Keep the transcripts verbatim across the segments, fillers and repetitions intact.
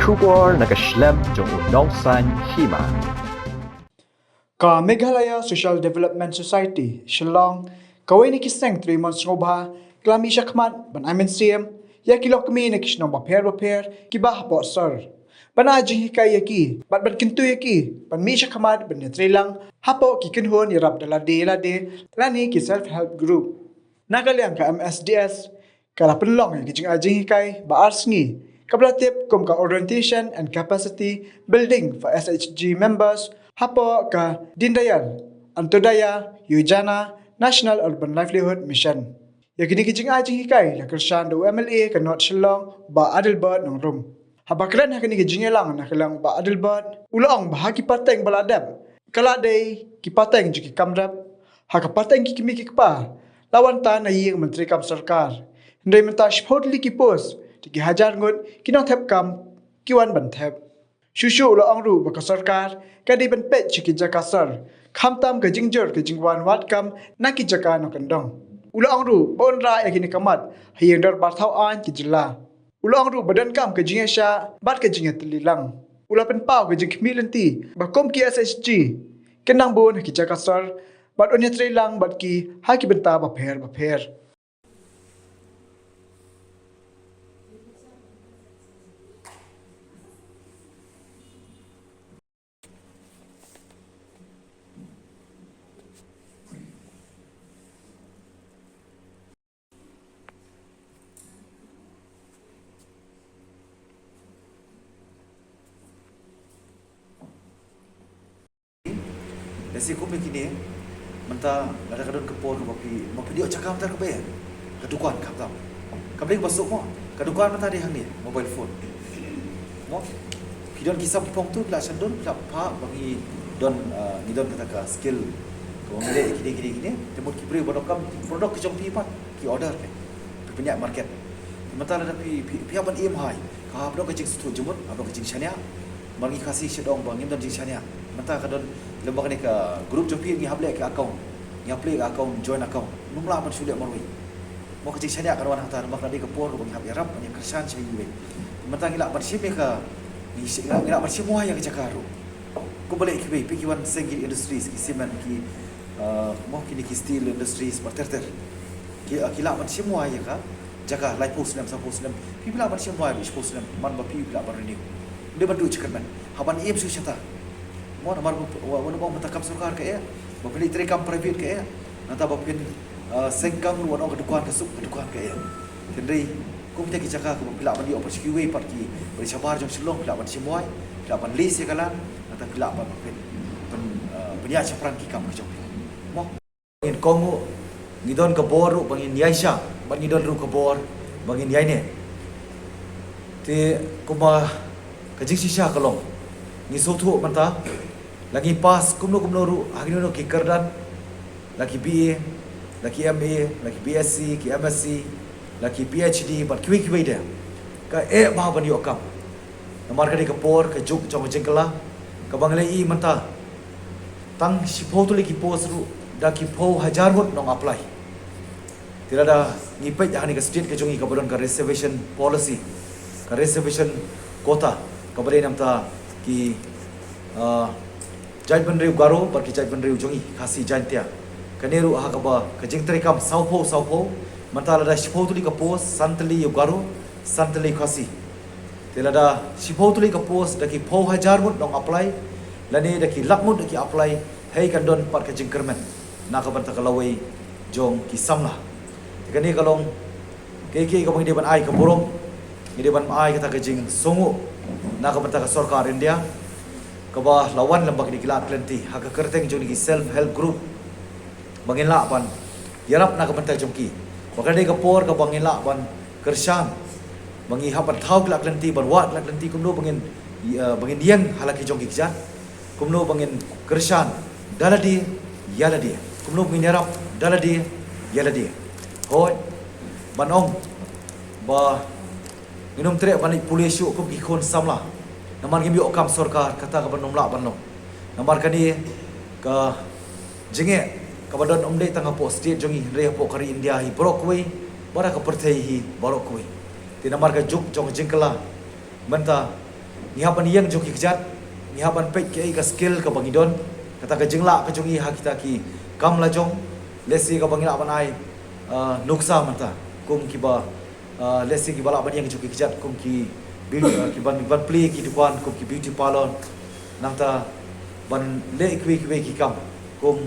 Khubor na ka shlem jong u nongsaiñ hima. Ka Meghalaya Social Development Society, Shillong, kawei na ki seng trei mon sngewbha, ka la mih shakhmat ban ai mynsiem ïa ki longkmie na ki shnong bapher bapher kiba hapoh sor, ban ai jinghikai ïa ki bad ban kyntu ïa ki ban mih shakhmat ban ïatrei lang hapoh ki kynhun ïarap da lade lade lane ki self help group. Na ka liang ka M S D S, ka la pynlong ïa ka jingai jinghikai ba ar sngi, kaba la tip kum ka Orientation and Capacity Building for S H G members hapoh ka Deen Dayal Antyodaya Yojana National Urban Livelihood Mission. Ïa kine ki jingai jinghikai la kyrshan da u M L A ka North Shillong, Bah Adelbert Nongrum. Haba kren ha kane ka jingïalang na ka liang Bah Adelbert, u la ong ba ha ki pateng ba la dep, ka la dei ki pateng jong ki kam rep. Ha ka pateng ki kmie ki kpa, la wan tan na ïing myntri kam sorkar. Hynrei mynta shiphew tylli ki post da ki hajar ngut ki nongthep kam ki wan ban thep. Shuh shuh u la ong ruh ba ka sorkar ka dei ban peit sha ki jaka sor, khamtam ka jingjur ka jingwan wad kam na ki jaka nongkyndong. U la ong ruh ba un rah ïa kine ki mat ha ïing dorbar thaw aiñ ki jylla. U la ong ruh ba donkam ka jingïaishah bad ka jingïatylli lang. U la pynpaw ka jingkhmih lynti ba kum ki S H G, kin nang bun ha ki jaka sor bad un ïatrei lang bad ki ha ki bynta bapher bapher. Lehse kum ïa kine, mynta lada ka don ka por kaba phi, ba phi dei ïoh jaka mynta kaba ïa ka dukan, khamtam. Kaba dei kaba suk mo, ka dukan mynta dei hangne, mobile phone. Mo, phi don ki sam ki phong tu, phi lah shan don, phi lah phah ba ngi don, ah, ngi don kata ka skill kaba ngi leh kine, kine, kine. Te mut ki briew ba donkam product ki jong phi pat, ki order, phi pynïaid market. Mynta lada phi, phi, phi hap ban im hai, ka hap don ka jingsngewthuh jingmut, hap don ka jingshaniah. Namar ngi Khasi shu ong ba ngim don jingshaniah. Mynta ka don lem bad kane ka group jong phi, ngi hap leh ka account, ngi hap leh ka account, joint account. Ngim lah ban shu leh marwei. Mo, ka jingshaniah kan wan hangta, namar ka dei ka por kaba ngi hap ïarap, ngi kyrshan sha iwei. Mynta ngi lah ban shim ïa ka, ngi shi-, ngi lah, ngi lah ban shim wai ïa ka jaka ruh. Kumba leh kiwei, phi ki wan seng ki industries, ki cement, ki, uh, mo, kine ki steel industries bad ter ter. Ki, uh, ki lah ban shim wai ïa ka jaka laiphew snem, sawphew snem. Phi, phi lah ban shim wai shiphew snem man ba phi, phi lah ban renew. Ym dei ban duh jingkyrmen. Hap ban im shuh shata. Mo, namar ba, wa, wa, wa, mynta kam sorkar ka eh, ba phin leit treikam private ka eh. Nangta ba phin, uh, seng kam ruh, wat ong ka dukan ka suk, ka dukan ka eh. Hynrei kum kita ki jaka kaba phi lah ban ïoh bad sha kiwei pat ki, bad shabar jong Shillong, phi lah ban shim wai, phi lah ban lease ïa ka land, nangta phi lah ban pyn, pyn, uh, pynïaid shaphrang ki kam ki jong phi. Mo. Ngin kohnguh, ngi don ka bor ruh ba ngin ïaishah, bad ngi don ruh ka bor ba ngin ïaineh. Te kumba ka jingshisha ka long, ngi sngewthuh mynta, la ngi pass kumno kumno ruh ha kino kino ki kyrdan, la ki B A, la ki M A, la ki B S C, ki M S C, la ki P H D, bad kiwei kiwei de, ka eh bha ban ïoh kam. Namar ka dei ka por, ka juk jong ka jingkylla, kaba ngi la ïohi mynta, tang shiphew tylli ki post ruh, da ki phew hajar ngut nong apply. Te lada ngi peit ha kane ka state ka jong ngi kaba don ka reservation policy, ka reservation quota, kaba dei na bynta ki, ah, jaitbynriew Garo bad ki jaitbynriew jong ngi Khasi Jaiñtia. Kane ruh ha kaba ka jingtreikam sawphew sawphew, mynta lada shiphew tylli ka post, san tylli ïa u Garo, san tylli ïa u Khasi. Te lada shiphew tylli ka post da ki phew hajar ngut nong apply, lane da ki lak ngut da ki apply, hei kan don pat ka jingkyrmen na ka bynta ka lawei jong ki samla. Te kane ka long kaei kaei kaba ngi dei ban ai ka burom, ngi dei ban ai kata ka jingsngewnguh na ka bynta ka sorkar India, kaba la wan lem bad kine ki lad lynti ha ka kyrteng jong kine ki self help group, ba ngin lah ban ïarap na ka bynta jong ki. Ba ka dei ka por kaba ngin lah ban kyrshan, ba ngi hap ban thaw ki lad lynti, ban wad ki lad lynti, kumno ba ngin, eh, ba ngin ïeng ha la ki jong ki kjat, kumno ba ngin kyrshan da lade ïa lade, kumno ba ngin ïarap da lade ïa lade. Hooid, ban ong ba ngin ym treh ban leit pule shuh kum ki khun samla, namar ngim ïoh kam sorkar, kata kaba ngim lah ban long. Namar kane ka jingeh kaba don ym dei tang hapoh state jong ngi, hynrei hapoh ka ri India hi baroh kawei, bad ha ka pyrthei hi baroh kawei. Te namar ka juk jong ka jingkylla mynta, Ngi hap ban ïeng jong ki kjat, ngi hap ban peit kaei ka skill kaba ngi don, kata ka jinglah ka jong ngi ha kita ki kam la jong, lehse kaba ngi lah ban ai, uh, nuksa mynta, kum kiba, uh, lehse kiba lah ban ïeng jong ki kjat, kum ki, beau-, uh, kiban, ban plie ki dukan, kum ki beauty parlour, nangta ban leh kiwei kiwei ki kam, kum,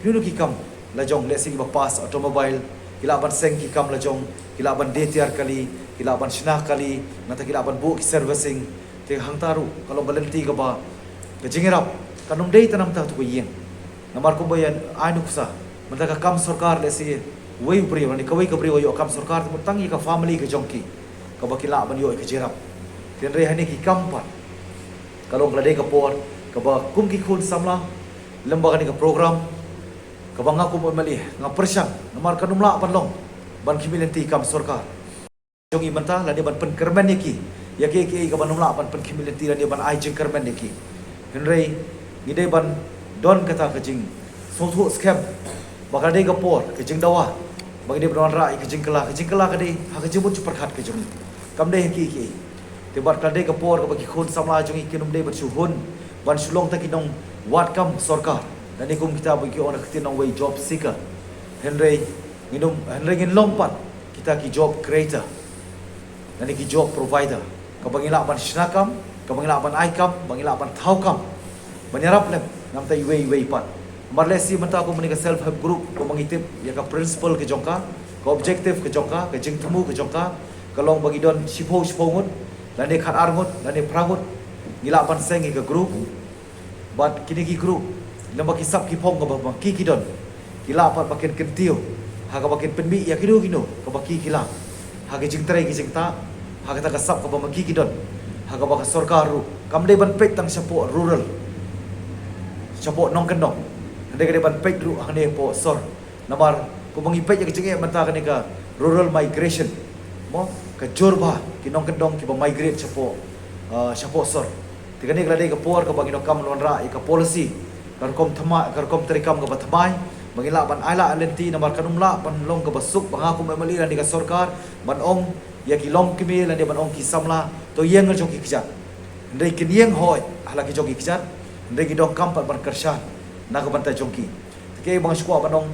kino ki kam, la jong, lehse kiba pass automobile, ki lah ban seng ki kam la jong, ki lah ban die tiar kali, ki lah ban shna kali, nangta ki lah ban buh ki servicing, te hangta ruh, ka long ka lynti kaba, ka jingïarap, kan ym dei tang namar tu ka ïing. Namar kumba ïa ai nuksa, mynta ka kam sorkar lehse, uwei u briew, lane kawei ka briew ïoh kam sorkar, te mut tang ïa ka family ka jong ki, kaba ki lah ban ïoh ïa ka jingïarap. Hynrei hangne ki kam pat, ka long ka la dei ka por, kaba kum ki khun samla, lem bad kane ka program, kaba nga kum u M L A, nga pyrshang, namar kan ym lah ban long, ban khmih lynti kam sorkar jong ngi mynta, lane ban pynkyrmen ïa ki, ïa kiei kiei kaba ym lah ban pynkhmih lynti, lane ban ai jingkyrmen ïa ki. Hynrei, ngi dei ban don kata ka jingsngewthuh skhem, ba ka dei ka por, ka jingdawa, ba ngi dei ban wanrah ïa ka jingkylla, ka jingkylla ka dei, ha ka jingmut jingpyrkhat ka jong ngi. Kam dei ha kiei kiei. Te bad ka dei ka por kaba ki khun samla jong ngi kin ym dei ban shu hun, ban shu long tang ki nongwad kam sorkar. Lane kum kita ba ki ong ha ka ktien nongwei job seeker. Hynrei ngin ym, hynrei ngin long pat kita ki job creator. Lane ki job provider. Kaba ngin lah ban shna kam, kaba ngin lah ban ai kam, ba ngin lah ban thaw kam. Ban ïarap lem, namar ta iwei iwei pat. Namar lehse mynta kum kane ka self help group, kumba ngi tip, ïa ka principle ka jong ka, ka objective ka jong ka, ka jingthmu ka jong ka, ka long ba ngi don shiphew shiphew ngut, lane khatar ngut, lane phra ngut, ngi lah ban seng ïa ka group, bad kine ki group, lem bad ki sap ki phong kaba ma ki ki don, ki lah pat ba kin kyntiew, ha kaba kin pynmih ïa kino kino, kaba ki ki lah, ha ka jingtrei ka jingtah, ha kata ka sap kaba ma ki ki don, ha kaba ka sorkar ruh, kam dei ban peit tang shapoh rural, shapoh nongkyndong, hynrei ka dei ban peit ruh hangne hapoh sor. Namar, kumba ngi peit ïa ka jingeh mynta kane ka rural migration. Mo, ka jur bha, ki nongkyndong kiba migrate shapoh, ah, shapoh sor. Te kane ka la dei ka por kaba ngi donkam ban wanrah ïa ka policy, ka rukom thymmai, ka rukom treikam kaba thymmai, ba ngin lah ban ailad lynti namar kan ym lah ban long kaba suk ba nga kum M L A lane ka sorkar, ban ong ïa ki longkmie lane ban ong ki samla, to ïeng jong ki kjat. Hynrei kin ïeng hooid, ha la ki jong ki kjat, hynrei ngi donkam pat ban kyrshan, na ka bynta jong ki. Te kaei ba nga sngewkwah ban ong,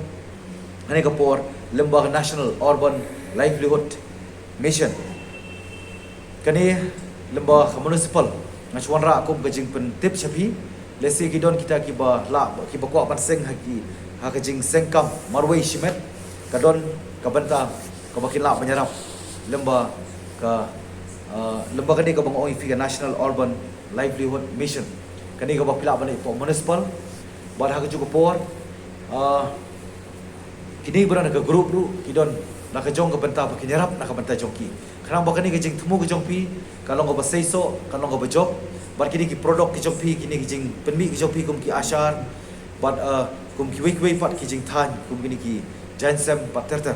hangne ka por, lem bad ka National Urban Livelihood Mission. Kane, lem bad ka municipal, nga shu wanrah kum ka jingpyntip sha phi, lehse ki don kita kiba lah, kiba kwah ban seng ha ki, ha ka jingseng kam, marwei shimet, ka don, ka bynta, kaba kin lah ban ïarap, lem bad ka, ah, lem bad kane kaba nga ong ïa phi ka National Urban Livelihood Mission. Kane kaba phi lah ban leh hapoh municipal, bad ha kajuh ka por, ah, kine ba don ha ka group ruh, ki don, na ka jong ka bynta ba kin ïarap, na ka bynta jong ki. Khnang ba kane ka jingthmu ka jong phi, kan long kaba seisoh, kan long kaba jop, bad kine ki product ki jong phi, kine ki jingpynmih ki jong phi kum ki ashar, bad, ah, kum kiwei kiwei pat ki jingthaiñ, kum kine ki jaiñsem, bad ter ter.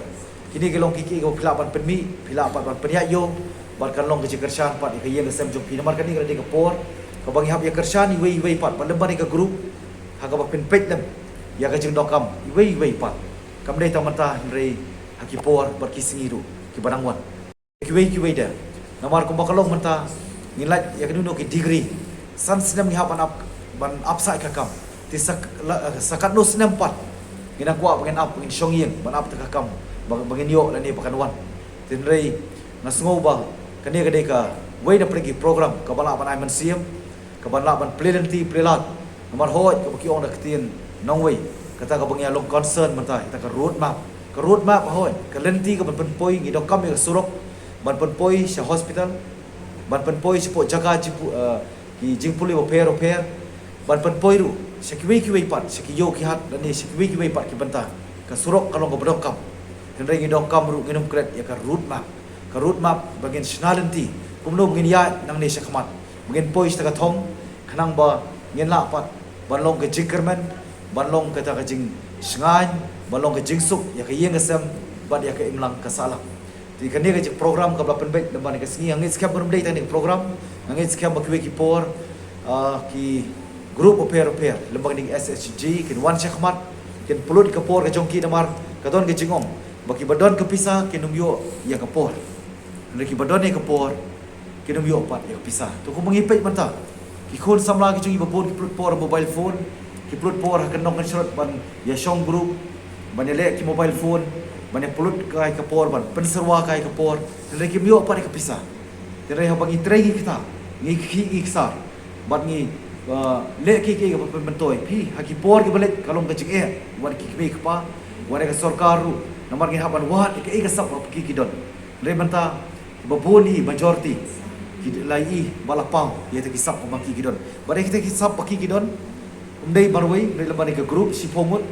Kine ki long ki kiei kiba phi lah ban pynmih, phi lah pat ban pynïaid ïew, bad kan long ka jingkyrshan pat ïa ka ïing ka sem jong phi. Namar kane ka la dei ka por, kaba ngi hap ïa kyrshan iwei iwei pat, bad lem bad ïa ka group, ha kaba pynpeit lem ïa ka jingdonkam iwei iwei pat. Kam dei tang mynta hynrei ha ki por bad ki sngi ruh kiba nang wan. Kiwei kiwei de. Namar kumba ka long mynta, ngin lait ïa kino kino ki degree. San snem ngi hap ban ap, ban ap sa ïa ka kam. Te sa, la, sa katno snem pat, ngin nang kwah ba ngin ap, ba ngin shong ïing, ban ap ïa ka kam, ba, ba ngin ïoh lane ba kan wan. Te hynrei nga sngew ba kane ka dei kawei na pdeng ki program kaba lah ban ai mynsiem, kaban lah ban plie lynti plie lad. Namar hooid kaba ki ong da ka ktien nongwei, kata kaba ngi ïa long concern mynta, kata ka road map. Ka road map hooid, ka lynti kaban pynpoi, ngi donkam ïa ka surok ban pynpoi sha hospital, ban pynpoi shapoh jaka jingpu-, eh, ki jingpule bapher bapher, ban pynpoi ruh sha kiwei kiwei pat, sha ki ïew ki hat lane sha kiwei kiwei pat ki bynta. Ka surok ka long kaba donkam. Hynrei ngi donkam ruh, ngin ym klet ïa ka road map. Ka road map ba ngin shna lynti kumno ba ngin ïaid nangne shakhmat, ba ngin poi sha ka thong, khnang ba ngin lah pat ban long ka jingkyrmen, ban long kata ka jingshngaiñ, ban long ka jingsuk ïa ka ïing ka sem bad ïa ka imlang ka sahlang. Te kane ka jingprogram kaba la pynbeit lem bad kane ka sngi, nga ngeit skhem ba ym dei tang kane ka program, nga ngeit skhem ba kiwei ki por, ah, ki group bapher bapher lem bad kane ka S H G kin wan shakhmat, kin pynlut ka por ka jong ki namar ka don ka jingong ba kiba don ka pisa kin ym ïoh ïa ka por. Hynrei kiba don ïa ka por, Kin ym ïoh pat ïa ka pisa. To kumba ngi peit mynta, ki khun samla ki jong ngi ba bun ki pynlut por ha mobile phone, ki pynlut por ha ka nongkynshrot ban ïa shong group, ban ïaleh ki mobile phone, ban ïa pynlut kai ka por, ban pynsyrwa kai ka por. Hynrei kim ïoh pat ïa ka pisa. Hynrei haba ngi trei ngi kata, ngi khih ngi ksar, bad ngi, uh, leh kiei kiei kaba pynmyntoi. Phi, ha ki por kiba leit ka long ka jingeh wat ki kmie kpa, wat ka sorkar ruh. Namar ngi hap ban wad ïa kaei ka sap ba ki ki don. Hynrei mynta ba bun hi, majority, ki la ïohi ba la paw ïa kita ki sap ba ki ki don. Bad ïa kita ki sap ba ki ki don, ym dei marwei, hynrei lem bad ïa ka group shiphew ngut,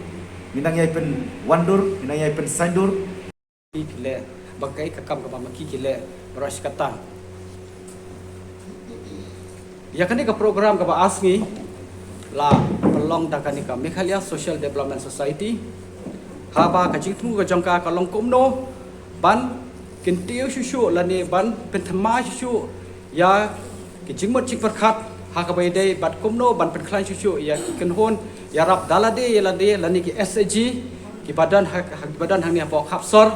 ngi nang ïai pynwandur, ngi nang ïai pynsaiñdur. Ki leh, ba kaei ka kam kaba ma ki ki leh, baroh shi katta. Ïa kane ka program kaba ar sngi la pynlong da kane ka Meghalaya Social Development Society. Haba ka jingthmu ka jong ka ka long kumno ban kyntiew shuh shuh lane ban pynthymmai shuh shuh ïa ki jingmut jingpyrkhat ha kaba ïadei bad kumno ban pynkhlaiñ shuh shuh ïa ki kynhun ïarap da lade ïa lade lane ki S H G kiba don ha, ha, kiba don hangne hapoh Khapsor,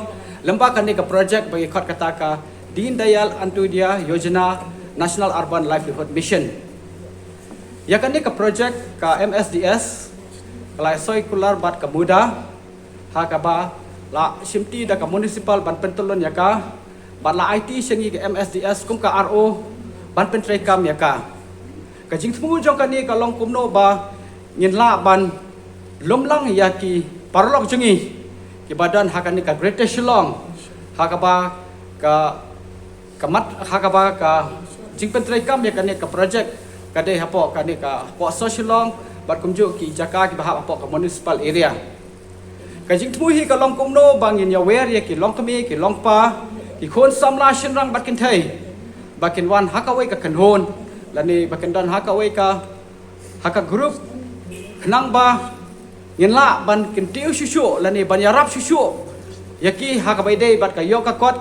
lem bad kane ka project ba ki khot kata ka Deen Dayal Antyodaya Yojana National Urban Livelihood Mission. Ïa kane ka project ka M S D S ka la soi kular bad ka MUDA, ha kaba la shimti da ka municipal ban pyntyllun ïa ka, bad la aiti sha ngi ka M S D S kum ka R O ban pyntreikam ïa ka. Ka jingthmu jong kane ka long kumno ba ngin lah ban lum lang ïa ki paralok jong ngi kiba don ha kane ka Greater Shillong, ha kaba ka, ka mat, ha kaba ka jingpyntreikam ïa kane ka project ka dei hapoh kane ka, hapoh South Shillong bad kumjuh ki jaka kiba hap hapoh ka municipal area. Ka jingthmu hi ka long kumno ba ngin ïawer ïa ki longkmie ki longkpa, ki khun samla shynrang bad kynthei, ba kin wan ha kawei ka kynhun lane ba kin don ha kawei ka, ha ka group, khnang ba ngin lah ban kyntiew shuh shuh lane ban ïarap shuh shuh ïa ki ha kaba ïadei bad ka ïoh ka kot,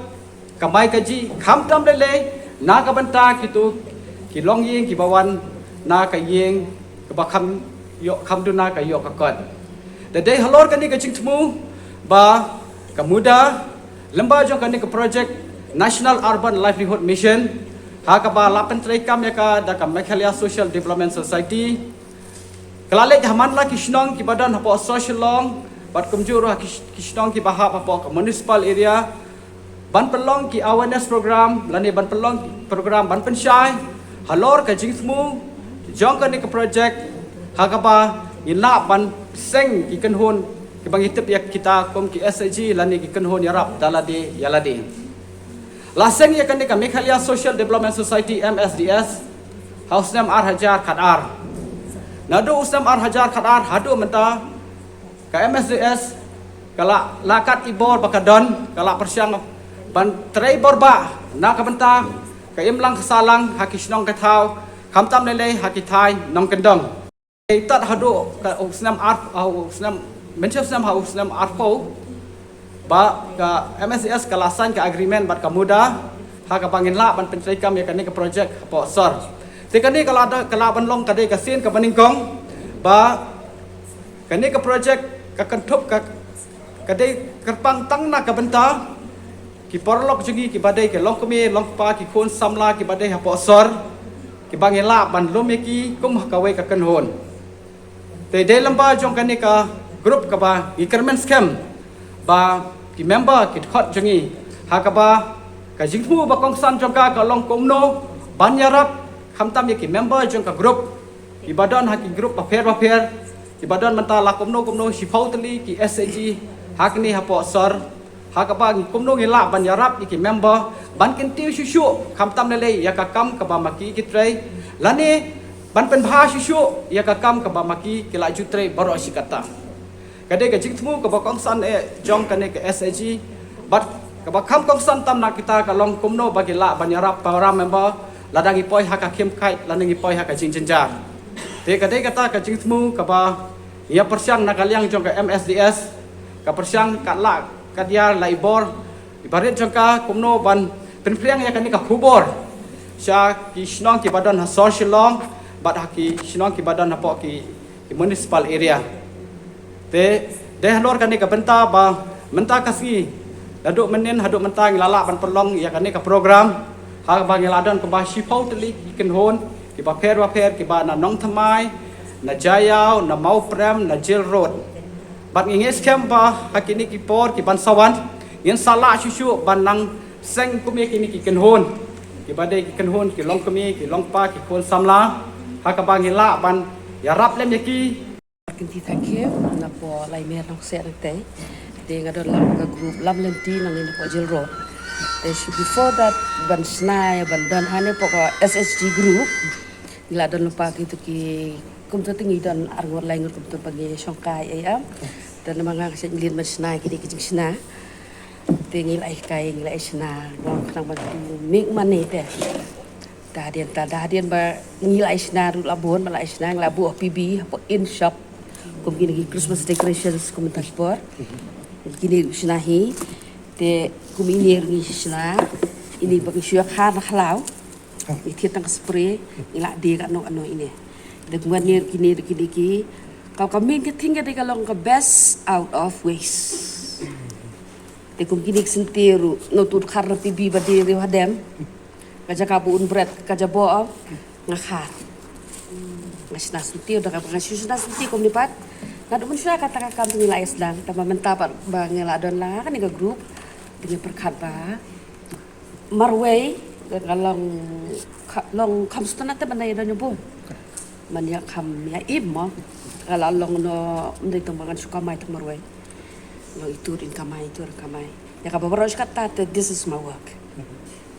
ka mai ka jih, khamtam lei lei na ka bynta kito ki longïing kiba wan na ka ïing kaba kham ïoh, kham duna ka ïoh ka kot. Da dei halor kane ka jingthmu ba ka MUDA lem bad jong kane ka project National Urban Livelihood Mission, ha kaba la pyntreikam ïa ka da ka Meghalaya Social Development Society, ka la leit ha man la ki shnong kiba don hapoh South Shillong bad kumjuh ruh ha ki, ki shnong kiba hap hapoh ka municipal area, ban pynlong ki awareness program lane ban pynlong ki program ban pynshai halor ka jingthmu jong kane ka project, ha kaba ngin lah ban seng ki kynhun kiba ngi tip ïa kita kum ki S H G lane ki kynhun ïarap da lade ïa lade. La seng ïa kane ka Meghalaya Social Development Society, M S D S, ha u snem ar hajar khatar. Naduh u snem ar hajar khatar haduh mynta, ka M S D S ka la, la kat i bor ba ka don, ka la pyrshang ban trei bor ba na ka bynta ka imlang ka sahlang ha ki shnong ka thaw, khamtam lei lei ha ki thaiñ nongkyndong. Ei tad haduh ka u snem ar, ha u snem, mynshem snem ha u snem arphew, ba ka M S D S ka la sign ka agreement bad ka MUDA, ha kaba ngin lah ban pyntreikam ïa kane ka project hapoh sor. Te kane ka la da, ka la ban long ka dei ka sien kaba nyngkong ba kane ka project ka kynthup ka, ka dei kyrpang tang na ka bynta ki paralok jong ngi kiba dei ki longkmie longkpa, ki khun samla kiba dei hapoh sor, kiba ngi lah ban lum ïa ki kum ha kawei ka kynhun. Te dei lem bad jong kane ka group kaba ngi kyrmen skhem ba ki member ki dkhot jong ngi, ha kaba ka jingthmu ba kongsan jong ka ka long kumno ban ïarap khamtam ïa ki member jong ka group kiba don ha ki group bapher bapher, kiba don mynta la kumno kumno shiphew tylli ki S H G ha kane hapoh sor, ha kaba ngi kumno ngi lah ban ïarap ïa ki member ban kyntiew shuh shuh khamtam lei lei ïa ka kam kaba ma ki ki trei, lane ban pynbha shuh shuh ïa ka kam kaba ma ki ki la ju trei baroh shi katta. Ka dei ka jingthmu kaba kongsan eh jong kane ka S H G, bad kaba kham kongsan tam na kita ka long kumno ba ki lah ban ïarap para member lada ngi poi ha ka khim kait lane ngi poi ha ka jingjynjar. Te ka dei kata ka jingthmu kaba ngi ïa pyrshang na ka liang jong ka M S D S, ka pyrshang kat lah kat ïar la i bor i barit jong ka kumno ban pynphriang ïa kane ka khubor sha ki shnong kiba don ha sor Shillong bad ha ki shnong kiba don hapoh ki, ki municipal area. Te dei halor kane ka bynta ba mynta ka sngi, naduh mynnin haduh mynta ngi la lah ban pynlong ïa kane ka program Ha kaba ngi la don kumba shiphew tylli ki kynhun kiba pher ba pher, kiba na Nongthymmai, na Jaïaw, na Mawprem, na Jail Road. Bad ngi ngeit skhem ba ha kine ki por kiban sa wan ngin sa lah shuh shuh ban nang seng kum ïa kine ki kynhun, kiba dei ki kynhun ki longkmie, ki longkpa, ki khun samla, ha kaba ngi lah ban ïarap lem ïa ki. Kynti thank you na po lai mer nong se nang tei. Te nga don lang ka group Lam Lynti nangne na po Jail Road. Te shi before that ban shna ïa ban don hangne po ka S H G group. Ngi la don lypa kito ki, kumto te ngi don ar ngut lai ngut kumto ba ngi shongkai ei am. Te namar nga ka sha ngi leit ban shna kine ki jingshna. Te ngi la ïa kai, ngi la ïa shna, ngi khnang ban tu make money te. Da hadien, da hadien ba ngi la ïa shna ruh la bun, ba la ïa shna ngi la buh P B hapoh in shop. Kum kine ki Christmas decorations kum mynta ki por. Kine ruh shna hi. Te kum ine ruh ngi shna. Ine ba ngi shu ïa kha na khlaw. Ngi thied tang ka spray, ngi la die katno katno ine. Te kum kane ruh kine ruh kine ki, ka, ka main ka thing ka dei ka long ka best out of waste. Te kum kine ki syntiew ruh, nangtu khar na P B ba die ruh hadem. Ka jaka ba un bret ka jabok, nga khar. Nga shna syntiew, da kaba nga shu shna syntiew kumne pat. Naduh mynshuwa kata ka kam te ngi la ïa sdang, tangba mynta pat ba ngi la don lang ha kane ka group. Te ngi pyrkhat ba marwei ka long, ka long kham sngewtynnat te ban ïa don ïa bun. Ban ïa kham ïa im mo. Ka la long no, ym dei tang ba ngan shu kamai tang marwei. Long itu ruh in kamai, itu ruh in kamai. Ïa kaba baroh shi katta te this is my work.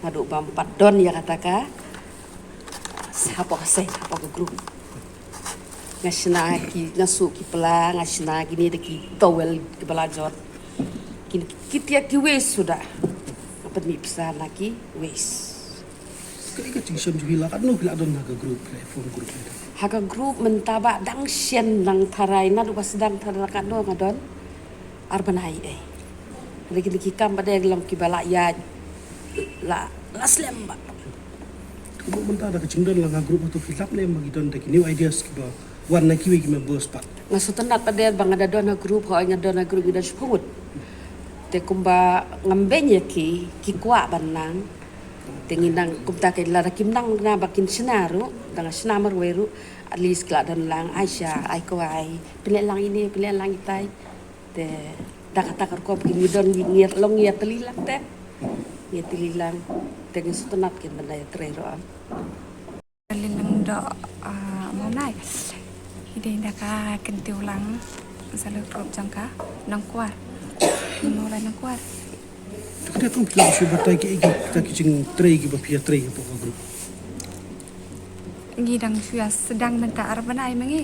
Naduh ba ym pat don ïa kata ka, hapoh ka seng, hapoh ka group. Nga shna ki, nga suh ki pla, nga shna kine da ki towel kiba la jot. Kine ki tiar ki waste suda. Nga pynmih pisa na ki waste. Kaei ka jingshem jong phi la katno phi la don ha ka group, phi la form group mynta? Ha ka group mynta ba dang shen dang tharai naduh ba sdang tharai katno nga don. Ar bnai ei. Hynrei kine ki kam ba dei long kiba la ïaid la, la slem ba. Kumno mynta da ka jingdon lang ha group hato phi lap ne em ba ki don da ki new ideas kiba wan na kiwei ki members pat? Nga sngewtynnat pat de ba nga da don ha group, hooid nga don ha group ngi don shiphew ngut. Te kumba ngam beiñ ïa ki, ki kwah ban nang. Te ngi nang kumta, ki lada kim nang na ba kin shna ruh, da nga shna marwei ruh, at least ki la don lang, ai sha, ai kwai, pynleh lang ine, pynleh lang itai. Te da kata ka rukom ki ngi don ngi, ngi long ngi ïatylli lang te. Ngi ïatylli lang te ngi sngewtynnat kin ban da ïatrei ruh am. Lin Nongdoh, ah, Mawnai. Hi dei da ka kyntiew lang. Sa leh group jong ka Nongkwar. Mawnai Nongkwar. Te kane tang phi la shu batai kiei kita ki jingtrei kiba phi ïatrei hapoh ka group? Ngi dang shu ïa sdang mynta ar bnai ma ngi.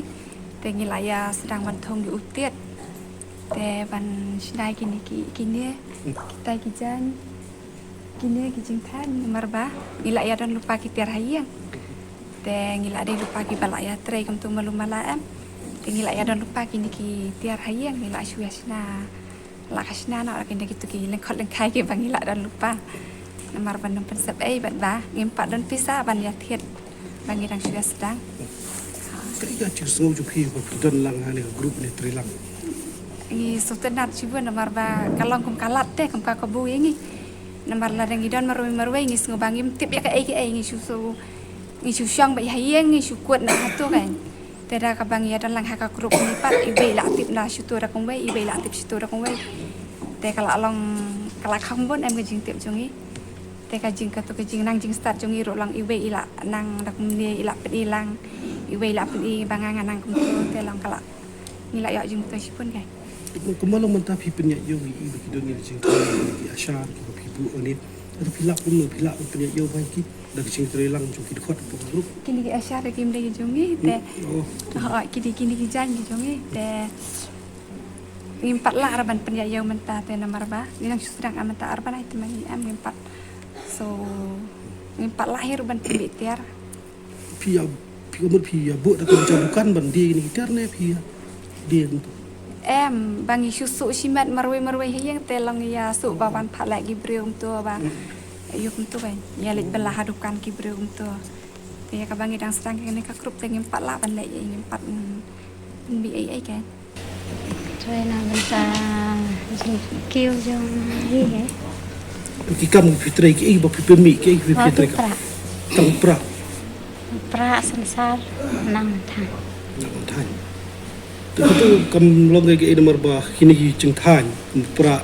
Te ngi la ïa sdang ban thung ki utied. Te ban shna kine ki, kine, kita ki jaiñ, kine ki jingthaiñ, namar ba ngi la ïa don lypa ki tiar ha ïing. Te ngi la dei lypa kiba la ïatrei kumta malu mala em. Te ngi la ïa don lypa kine ki tiar ha ïing, ngi la shu ïa shna, la ka shna noh la kine kito ki lyngkhot lyngkhai kiba ngi la don lypa. Namar ban ym pynsep ei bad ba ngim pat don pisa ban ïa thied. Ba ngi dang shu ïa sdang. Kaei ka jingsngew jong phi ba phi don lang ha kane ka group ne trei lang? Ngi sngewtynnat shibun namar ba ka long kum ka lad te, kum ka kabu ïa ngi. Namar lada ngi don marwei marwei ngi sngew ba ngim tip ïa kaei kaei, ngi shu, shu, ngi shu shong beit ha ïing, ngi shu kut na hato kan. Te da kaba ngi ïa don lang ha ka group ngi pat, iwei i la tip na shuto da kumwei, iwei i la tip shuto da kumwei. Te ka la long, ka la kham bun em ka jingtip jong ngi. Te ka jing, kato ka jingnang jingstad jong ngi ruh long iwei i la nang da kumne, i la pyni lang, iwei i la pyni ba nga nga nang kumto, te long ka la, ngi la ïoh jingmyntoi shibun kai. Kumba long mynta phi pynïaid ïew ïa ki ba ki don ïa ki jingtrei, ki ashar kiba phi buh ïa ne, hato phi lah kumno, phi lah ban pynïaid ïew ba ki da ka jingtrei lang jong ki dkhot hapoh ka group? Kine ki ashar kim dei ki jong ngi te. Oh. Oh, kine, kine ki jaiñ ki jong ngi te. Ngim pat lah ruh ban pynïaid ïew mynta te namar ba ngi nang shu sdang mynta ar bnai te ma ngi em, ngim pat. So ngim pat lah hi ruh ban pynmih tiar. Phi ïa, phi ka mut phi ïa buh da ka jaka dukan ban die kine ki tiar ne phi ïa die kumto? Em, ba ngi shu suh shimet marwei marwei ha ïing te long ïa suh ba wan phah leh ki briew kumto ba. Hmm. Ïa kumto ba ïa leit bylla ha dukan ki briew kumto. Te ïa kaba ngi dang sdang kane ka group te ngim pat lah ban leh ïa, ngim pat, mm, pynmih ei ei ka. Trei na bynta jingkiew jong ngi hi. Ki kam ki phi trei, kiei ba phi pynmih, kiei ki phi pyntrei kam? Tang pra. Pra synsar, nang thaiñ. Nang thaiñ. Te katu kam long kaei namar ba kine ki jingthaiñ, pra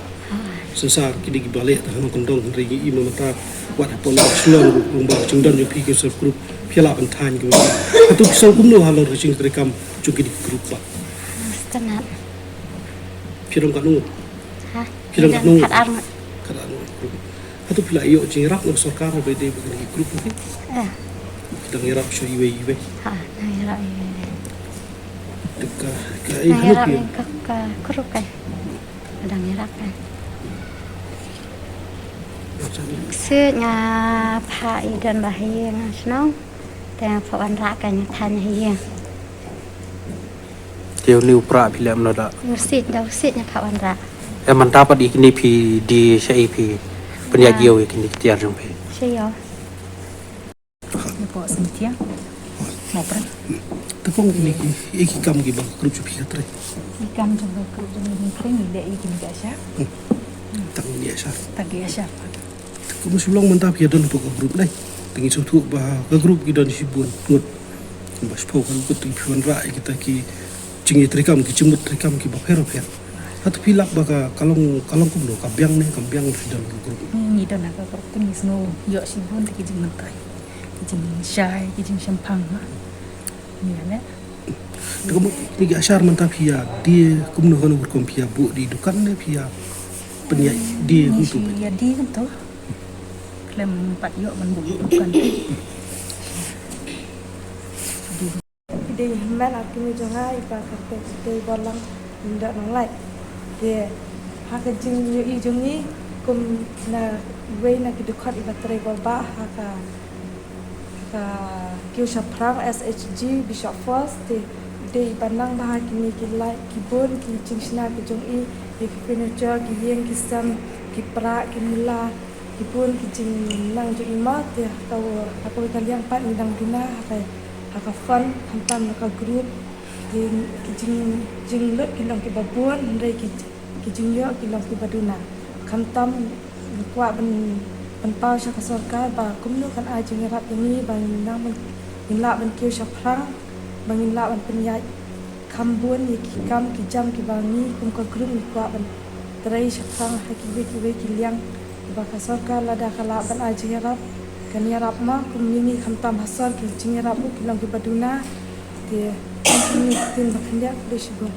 synsar, kine kiba leh tang ha nongkyndong, hynrei ngi i mynta wat hapoh Nongbah Shnong ruh, ruh ba jingdon jong phi ki self group, phi lah ban thaiñ ki. Katu phi sngewthuh kumno halor ka jingtrei kam jong kine ki group pat? Phi dang katno? Ha? Phi dang katno? Khatar ngut. Khatar ngut. Hato phi la ïoh jingïarap na sorkar ba dei ba kane ka group phi? Eh. Phi dang ïarap sha iwei iwei? Ha, dang ïarap iwei iwei. Te ka, ka, eh, dang ïarap ïa ka, ka group ka. Dang ïarap ka. Shu nga phah i don ba ha ïing ha shnong. Te nga phah wanrah ka, nga thaiñ ha ïing. Te une u pra phi leh kumno da? U siej, da u siej nga phah wanrah. Eh, mynta pat ïa kine phi die shaei, phi pynïaid ïew ïa kine ki tiar jong phi? Sha ïew. Napoh Sentiang. Mo pra. Te kong kine ki, eh, ki kam kiba ka group jong phi ka trei? Ki kam jong ka group jong ngi ka trei, ngi leh ïa kine ki ashar. Tang kine ki ashar. Tang ki ashar. Kumno shu long mynta phi ïa don hapoh ka group ne? Te ngi sngewthuh ba ka group ki don shibun ngut. Kumba shiphew khyndai ngut, te phi wanrah ïa kita ki jingïatreikam, ki jingmut treikam kiba pher bapher. Hato phi lap ba ka, ka long, ka long kumno, ka biang ne kam biang phi don ka group? Ngi don ha ka group te ngi sngew ïoh shibun te ki jingmyntoi, ki jingshai, ki jingshemphang, ma. Ngi ïa leh. Te kumno, kine ki ashar mynta phi ïa die kumno, kano ka rukom, phi ïa buh die dukan ne phi ïa pynïaid die kumto? Ngi ïa die kumto. Khlem pat ïoh ban buh dukan. Ki dei hynmen ha kine jong nga, i ba ka te, te i ba lang, i Doh Nonglait. Te ha ka jingïohi jong ngi kum na iwei na ki dkhot i ba trei ba bah ha ka, ka kiew shaphrang S H G Bishop Falls, te dei i ba nang bha ha kine ki lait ki bun ki jingshna ki jong i, ïa ki furniture, ki ïing ki sem, ki pra, ki mula, ki bun ki jingnang jong i, ma, te ha ka, ha kawei ka liang pat ngi dang duna ha ka, ha ka fund khamtam na ka group. Te ki jing, jinglut ki long kiba bun, hynrei ki, ki jingïoh ki long kiba duna. Khamtam ngi kwah ban, ban pynpaw sha ka sorkar ba kumno kan ai jingïarap ïa ngi ba ngin nang ban, ngin lah ban kiew shaphrang, ba ngin lah ban pynïaid kham bun ïa ki kam ki jam kiba ngi kum ka group ngi kwah ban trei shaphrang ha kiwei kiwei ki liang. Ba ka sorkar lada ka lah ban ai jingïarap, kan ïarap, ma, kum ïa ngi khamtam ha sor ki jingïarap ruh ki long kiba duna. Te ngi ktien ba khyndiat, khublei shibun.